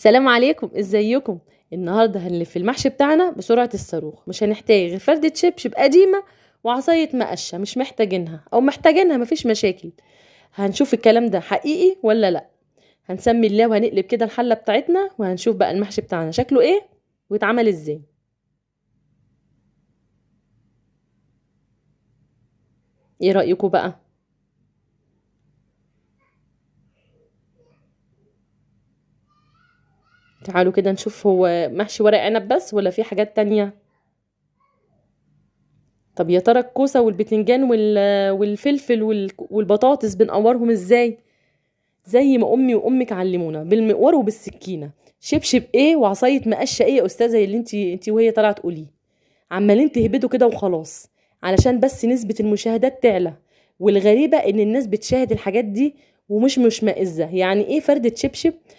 سلام عليكم، ازيكم؟ النهارده هنلف المحشي بتاعنا بسرعة الصاروخ. مش هنحتاج غير فردة شبشب قديمة وعصايه مقشه، مش محتاجينها او محتاجينها مفيش مشاكل. هنشوف الكلام ده حقيقي ولا لا. هنسمي الله وهنقلب كده الحلة بتاعتنا وهنشوف بقى المحشي بتاعنا شكله ايه ويتعمل ازاي. ايه رايكم بقى؟ تعالوا كده نشوف هو محشي ورق عنب بس ولا في حاجات تانية. طب يا ترى الكوسة والبتنجان والفلفل والبطاطس بنقورهم ازاي؟ زي ما امي وامك علمونا، بالمقوار وبالسكينه. شبشب ايه وعصايه مقشه ايه يا استاذه اللي انت وهي طالعه تقوليه؟ عمالين تهبدوا كده وخلاص علشان بس نسبه المشاهدات تعلى. والغريبة ان الناس بتشاهد الحاجات دي ومش مشمئزه. يعني ايه فردة شبشب